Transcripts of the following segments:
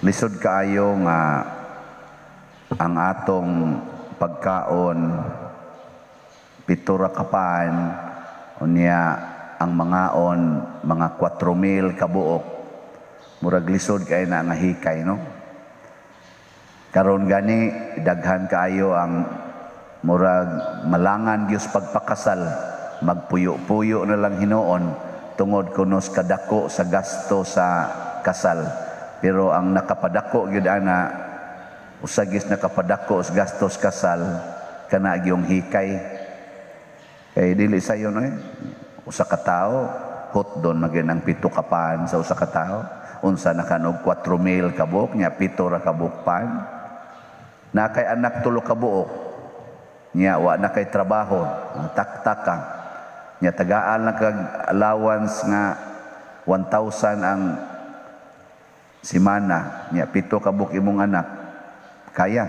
Lisod kaayo nga ang atong pagkaon 7 ra ka pan, unya ang mangaon mga 4,000 kabuok. Murag lisod kay na nga hikay, no? Karon gani daghan kaayo ang murag malangan gyud pagpakasal, magpuyo-puyo na lang hinuon tungod kuno sa kadako sa gasto sa kasal. Pero ang nakapadako gyud ana, usa gyud nakapadako sa gastos kasal, kana gyung hikay. Kay dili sayo, no, eh. Usa ka tawo, hotdon magin ang 7 ka pan sa usa ka tawo. Unsa na kanog 4,000 ka buok nya 7 ra ka buok pan? Na kay anak 3 ka buok. Nya wa na kay trabaho, taktak ka. Nya tagaan lang kag allowance nga 1,000 ang simana, nya 7 ka buok imong anak. Kaya.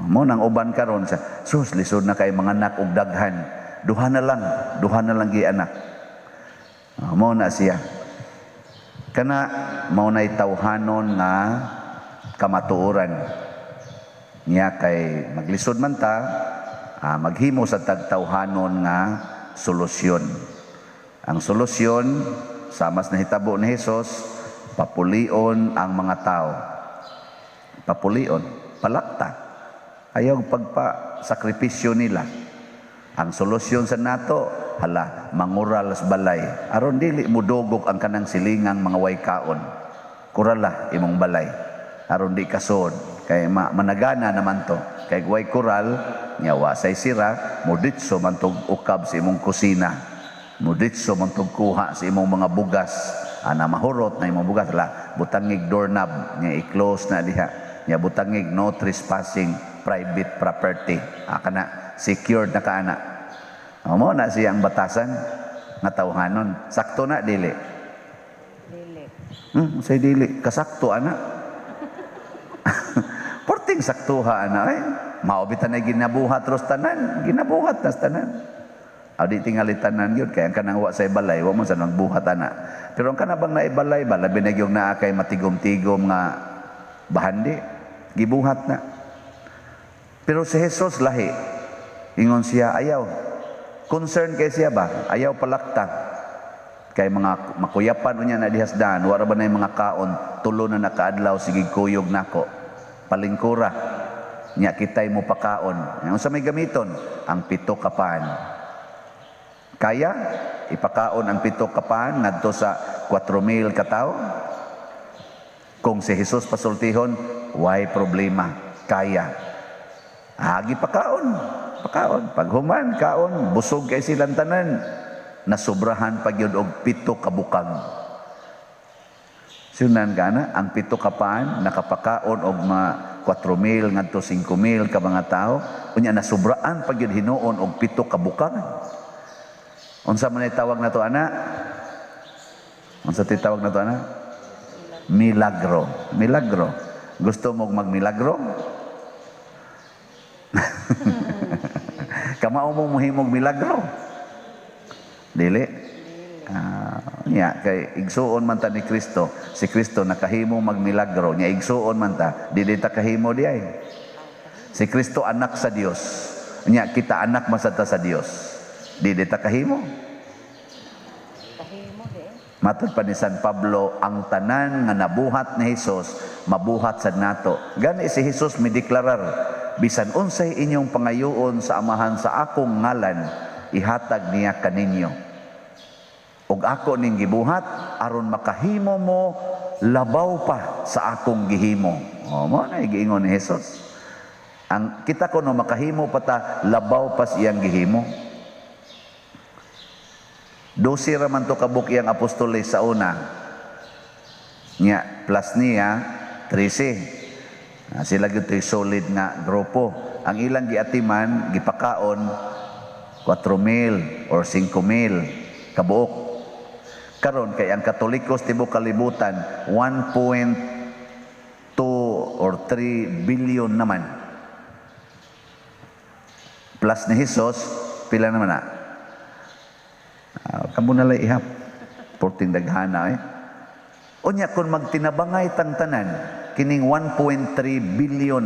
Mo nang uban karon sa sus, lisod na kay mga anak og daghan. Duha na lang, duha na lang gi anak. Mo na siya. Kana mao nay tawhanon nga kamatuoran. Nya kay maglisod man ta, maghimo sa tagtawhanon nga solusyon. Ang solusyon sama sa nahitabo ni Hesus, papulion ang mga tao. Papulion, palakta. Ayaw pagpa-sakripisyo nila. Ang solusyon sa nato, hala, mangural sa balay. Aron dili mudugok ang kanang silingang mga way kaon. Kurala imong balay. Aron di kasod. Kay managana naman to. Kay way kural, nya wa say sira, muditso man tog ukab sa imong kusina. Muditso man tog kuha sa imong mga bugas. Ana mahurot na imong bugas. Hala, butangig doorknob, nya i-close na diha. Nya butangig "No trespassing, private property." Ah, kana secured na ka ana. O, mo na siya ang batasan nga tawhanon. Sakto na dili? Dili. Say dili kasakto ana. Porting saktuha ana eh. Mao bitan na ginabuhat ros tanan, ginabuhat nas tanan. Aw di tingali tanan gyud, kay ang kanang wa sa balay wa man sa nagbuhat ana. Pero ang kanabang naibalay ba, labi na gyud naa kay matigom-tigom nga bahandi, gibuhat na. Pero si Jesus lahi. Ingon siya, ayaw. Concern kay siya ba? Ayaw palakta. Kay mga makuyapan unya na dihasdan, wara ba na yung mga kaon, 3 na nakaadlaw, sige kuyog nako. Palingkura. Nya kitay mo pakaon. Ang sa may gamiton, ang 7 ka pan. Kaya ipakaon ang 7 ka pan ngadto sa 4,000 ka tawo? Kung si Jesus pasultihon, why problema? Kaya. Agi pakaon. Pakaon. Paghuman, kaon, busog kay silang tanan. Nasubrahan pa gyud og 7 ka bukag. Sunan ka na, ang 7 ka pan, nakapakaon og mga 4,000 ngadto 5,000 ka mga tao. Unya nasubraan pa gyud hinuon og 7 ka bukag. Unsa man ay tawag na to, ana? Unsa ti tawag na to, ana? Milagro. Milagro. Gusto mo magmilagro? Kamao mo mohimog milagro? Dili. Nya kay igsuon man ta ni Kristo. Si Kristo nakahimo magmilagro, nya igsuon man ta, dili ta kahimo di ay. Si Kristo anak sa Dios. Nya kita anak man sad ta sa Dios. Dili ta kahimo. Kahimo di. Matod pa ni San Pablo, ang tanan nga nabuhat ni Hesus, mabuhat sad nato. Gani si Hesus mideklarar, bisan unsay inyong pangayoon sa Amahan sa akong ngalan, ihatag niya kaninyo. Ug ako ning gibuhat aron makahimo mo labaw pa sa akong gihimo. O, mo na giingon ni Hesus. Ang kita ko no makahimo pa ta labaw pa sa iyang gihimo. 12 ra man to kabuk iyang apostoles sa una. Nya plus niya 13. Sila gyud to'y solid nga grupo. Ang ilang giatiman, gipakaon 4,000 or 5,000 kabuok. Karon kay ang Katolikos tibuok kalibutan 1.2 or 3 billion naman. Plus ni Jesus, pila naman na? Kamo na lang ihap. Porting daghana eh. Unya kung magtinabangay tang tanan, kining 1.3 billion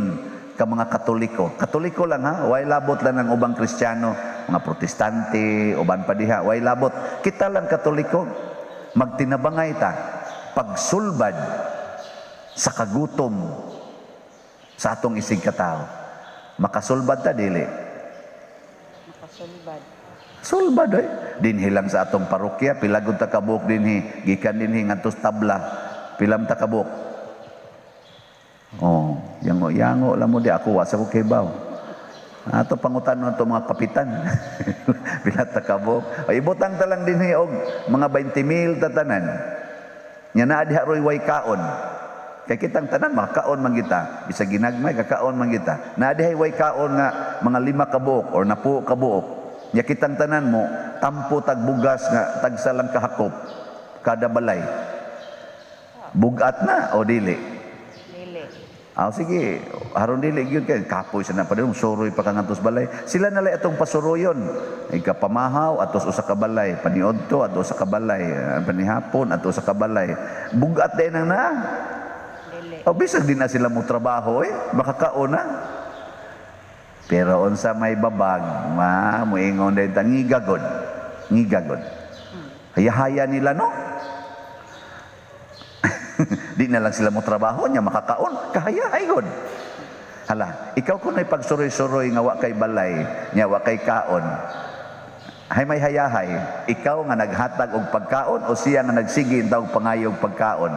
ka mga Katoliko. Katoliko lang ha, way labot lang ang ubang Kristiyano, mga Protestante, uban pa diha, way labot. Kita lang Katoliko, magtinabangay ta, pagsulbad sa kagutom sa atong isig katao. Makasulbad ta, dili? Makasulbad. Sulbad oy. Dinhi lang sa atong parokya, pila gud ta kabuok dinhi, gikan dinhi ngadto sa tabla, pila man ta kabuok? Oh, yango yango lang mo di ako, wa sa ko kibaw. Ato pangutan ato mga kapitan. Pila ta kabuok? O, ibutang ta lang dinhi og mga 20 mil tatanan. Nya naa diha roy way kaon. Kay kitang tanan makakaon man kita, bisag ginagmay kakaon man kita. Naa dihay way kaon nga mga 5 ka buok or 10 ka buok. Nya kitang tanan mo tampo tag bugas nga tagsa lang kahakop kada balay. Bugat na o dili? Dili. Ah, sige, haron dili gyud kay kapoy sa na padung suroy pa ka ngadto sa balay. Sila na lay atong pasuroyon. Ikapamahaw atos usa ka balay, paniudto ato usa ka balay, panihapon ato usa ka balay. Bugat din ang naa. Dili. O bisag di na sila mo trabaho eh, makakaon na. Pero unsa may babag, ma moingon day ta ngigagod. Ngigagod. Hayahaya nila no. Di na lang sila mo trabaho nya makakaon, kahayahay gud. Hala, ikaw kun ay pagsuroy-suroy nga wa kay balay, nya wa kay kaon. Hay may hayahay, ikaw nga naghatag og pagkaon o siya nga nagsige og pangayog pagkaon?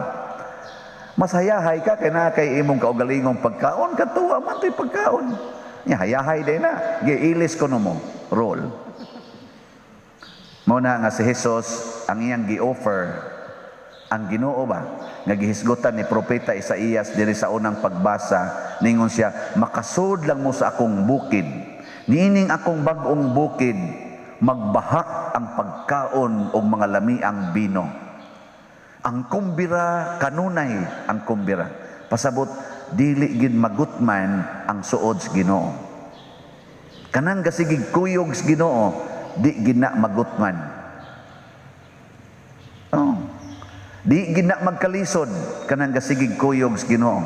Mas hayahay ka kay naa kay imong kaugalingong pagkaon, katuwa man to'y pagkaon. Nya hayahay day na, giilis ko no mo, roll. Mao na nga si Jesus ang iyang gi-offer ang Ginoo ba nga gihisgutan ni propeta Isaías diri sa unang pagbasa, ningon siya, "Makasud lang mo sa akong bukid, niining akong bag-ong bukid, magbahak ang pagkaon og mga lamiang bino." Ang kumbira kanunay ang kumbira. Pasabot dili gid magutman ang suod sa Ginoo. Kanang gasigig kuyog sa Ginoo, di gid na magutman. Oh. Di gid na magkalisod kanang gasigig kuyog sa Ginoo.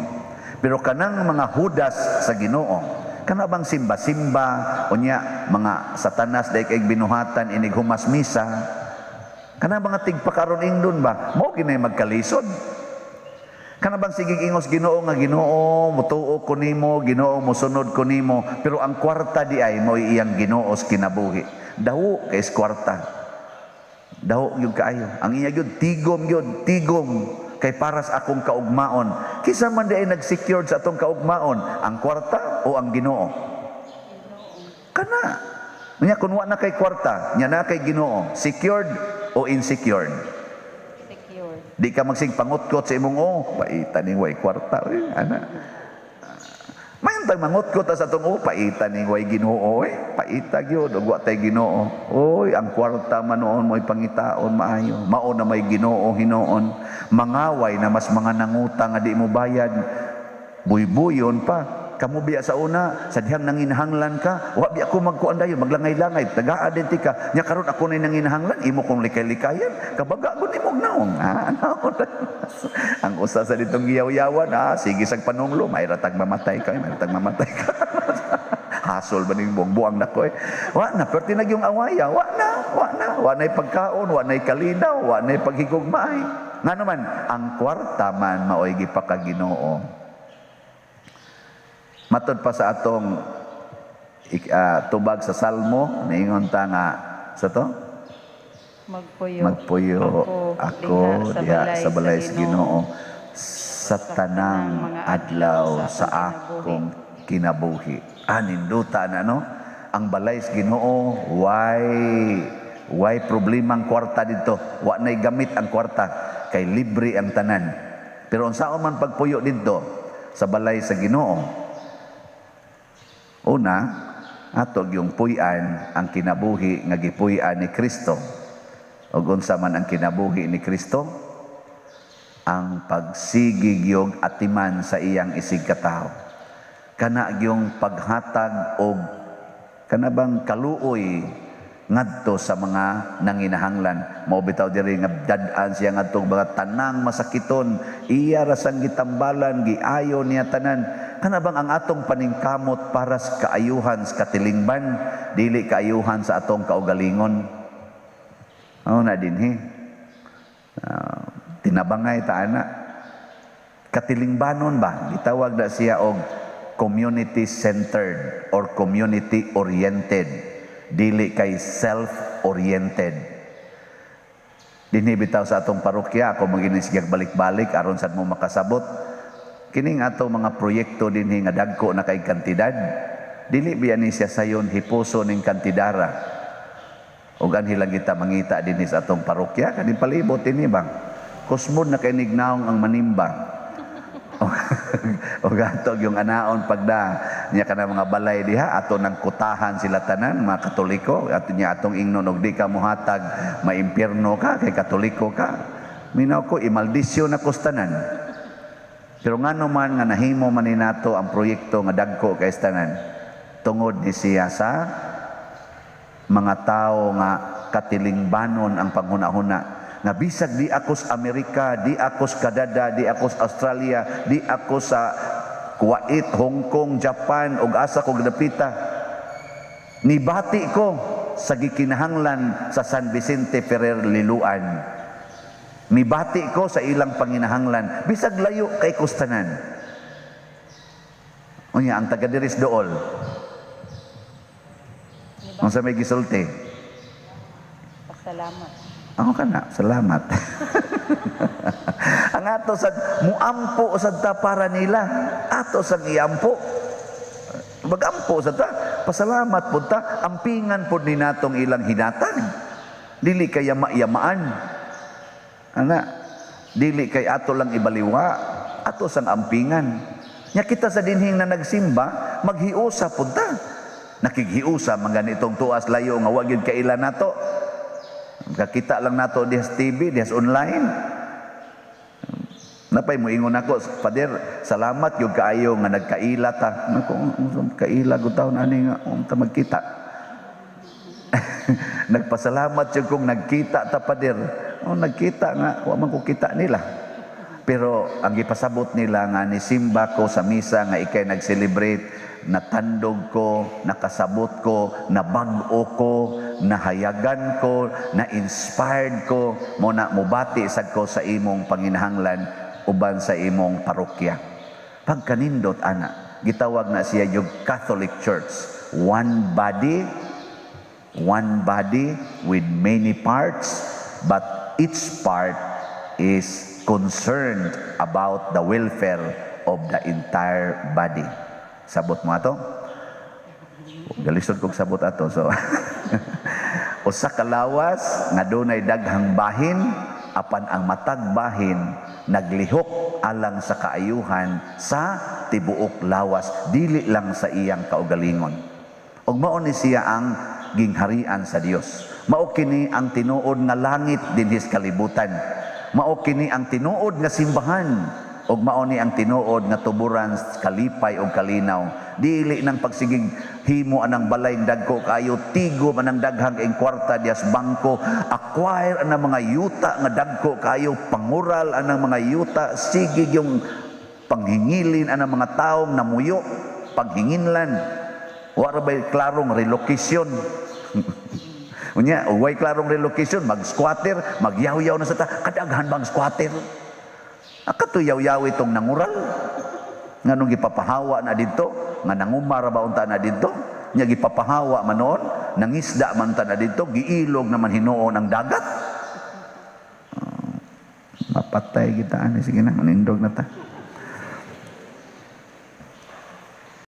Pero kanang mga hudas sa Ginoo, kana bang simba-simba unya mga satanas dai kay binuhatan inig humas misa, kana mga tigpakaron ingdon ba, mao ginay magkalisod. Kana bang sigig ingos Ginoo nga Ginoo mutuo ko nimo, Ginoo mosunod ko nimo, pero ang kwarta di ay mo iyang Ginoo sa kinabuhi. Dawo kay kwarta. Dawo gyud kaayo. Ang iya gyud tigom gyud, tigom kay paras akong kaugmaon. Kinsa man di ay nag-secured sa atong kaugmaon, ang kwarta o ang Ginoo? Kana. Nya kun wa na kay kwarta, nya na kay Ginoo, secured o insecured? Secured. Di ka magsig pangutkot sa imong oh, paita ning way kwarta oy, ana. Mayon tag mangutkot sa atong oh, paita ning way Ginoo oy, paita gyud ug wa tay Ginoo. Oy, ang kwarta man noon mo'y pangitaon maayo. Mao na may Ginoo hinuon. Mangaway na mas mga nanguta nga di mo bayad. Buybuyon pa. Kamo biya sa una, sa dihang nanginahanglan ka, wa biya ko magkuan dayon, maglangay-langay, tagaa din tika. Nya karon ako na nanginahanglan, imo kong likay-likayan, kabaga gud imong naong. Ah, naon. Ang usa sa ditong giyaw-yawan, sige sag panunglo, may ratag mamatay ka, may ratag mamatay ka. Hasol ba ning buang buang nako eh. Wa na, perti na yung awaya, wa na, wa na, wa na'y pagkaon, wa na'y kalinaw, wa na'y paghigugmaay. Nga naman, ang kwarta man maoy gipakaginoo. Matod pa sa atong tubag sa Salmo, niingon ta nga sa to? Magpuyo. Magpuyo ako diha sa balay sa Ginoo sa tanang adlaw sa akong kinabuhi. Ah, ninduta na no? Ang balay sa Ginoo, way problema ang kwarta dito. Wa na'y gamit ang kwarta kay libre ang tanan. Pero unsaon man pagpuyo didto sa balay sa Ginoo? Una, ato yung puy-an ang kinabuhi nga gipuy-an ni Kristo. Ug unsa man ang kinabuhi ni Kristo? Ang pagsigig yung atiman sa iyang isig katawo. Kana yung paghatag og kana bang kaluoy ngadto sa mga nanginahanglan. Mao bitaw diri nga dad-an siya ngadto mga tanang masakiton, iya ra sang gitambalan, giayo niya tanan. Kana bang ang atong paningkamot para sa kaayuhan sa katilingban, dili kaayuhan sa atong kaugalingon. Mao na dinhi. Tinabangay ta ana. Katilingbanon ba? Gitawag na siya og community centered or community oriented, dili kay self-oriented. Dinhi bitaw sa atong parokya, ako maginisgag balik-balik aron sad mo makasabot. Kining ato mga proyekto dinhi nga dagko na kay kantidad, dili biya ni siya sayon hipuso ning kantidara. Ug anhi lang kita mangita dinhi sa atong parokya, kaning palibot dinhi bang. Kusmod na kay nignaong ang manimba. O ato yung anaon pagda niya kana mga balay diha, ato nang kutahan sila tanan mga Katoliko. Ato niya atong ingnon, og di ka mohatag, maimpierno ka kay Katoliko ka. Minaw ko, imaldisyon na tanan. Pero ngano man nga nahimo man ni nato ang proyekto nga dagko kay tanan? Tungod ni siya sa mga tao nga katilingbanon ang panghuna-huna, nga bisag di ako sa Amerika, di ako sa Canada, di ako sa Australia, di ako sa Kuwait, Hong Kong, Japan ug asa ko gidapita, nibati ko sa gikinahanglan sa San Vicente Ferrer Liloan. Nibati ko sa ilang panginahanglan bisag layo kay kustanan. Unya ang taga diris dool, unsa may gisulti? Pasalamat. Ako ka na, salamat. Ang ato sa muampo sad ta para nila. Ato sang iampo. Magampo sad ta. Pasalamat pud ta, ampingan pud ni natong ilang hinatag. Dili kay yama-yamaan. Ana, dili kay ato lang ibaliwa, ato sang ampingan. Nya kita sa dinhing na nagsimba, maghiusa pud ta. Nakighiusa man ganitong tuas layo nga wa gyud kaila nato. Kakita lang nato diha sa TV, diha sa online. Napay mo ingon ako, "Father, salamat yung kaayo nga nagkaila ta." Nako, kaila gud taon ani nga ta magkita. "Nagpasalamat yung kung nagkita ta, Father." Oh, nagkita nga, wa man ko kita nila. Pero ang gipasabot nila nga nisimba ko sa misa nga ikay nag-celebrate, natandog ko, nakasabot ko, nabag-o ko, nahayagan ko, na-inspired ko, mo na mubati sad ko sa imong panginahanglan uban sa imong parokya. Pagkanindot ana, gitawag na siya yung Catholic Church. One body with many parts, but each part is concerned about the welfare of the entire body. Sabot mo ato? Galisod kog sabot ato. So, usa ka lawas nga dunay daghang bahin, apan ang matag bahin naglihok alang sa kaayuhan sa tibuok lawas, dili lang sa iyang kaugalingon. Ug mao ni siya ang gingharian sa Dios. Mao kini ang tinuod nga langit dinhi sa kalibutan. Mao kini ang tinuod nga simbahan ug mao ni ang tinuod nga tuburan kalipay ug kalinaw. Dili nang pagsigig himo anang balay dagko kayo, tigom anang daghang ing kwarta dias bangko, acquire anang mga yuta nga dagko kayo, pangural anang mga yuta, sige yung panghingilin anang mga taong namuyo, panghinginlan. Wa ra bay klarong relocation? Unya, way klarong relocation, mag-squatter, magyawyaw na sa ta. Kadaghan bang squatter? Akato yaw-yaw itong nangural. Nga nung gipapahawa na dito, nga nangumara ba unta na dito, nya gipapahawa man noon, nangisda man ta na dito, giilog naman hinuon ang dagat. Mapatay kita ani, sige na, manindog na ta.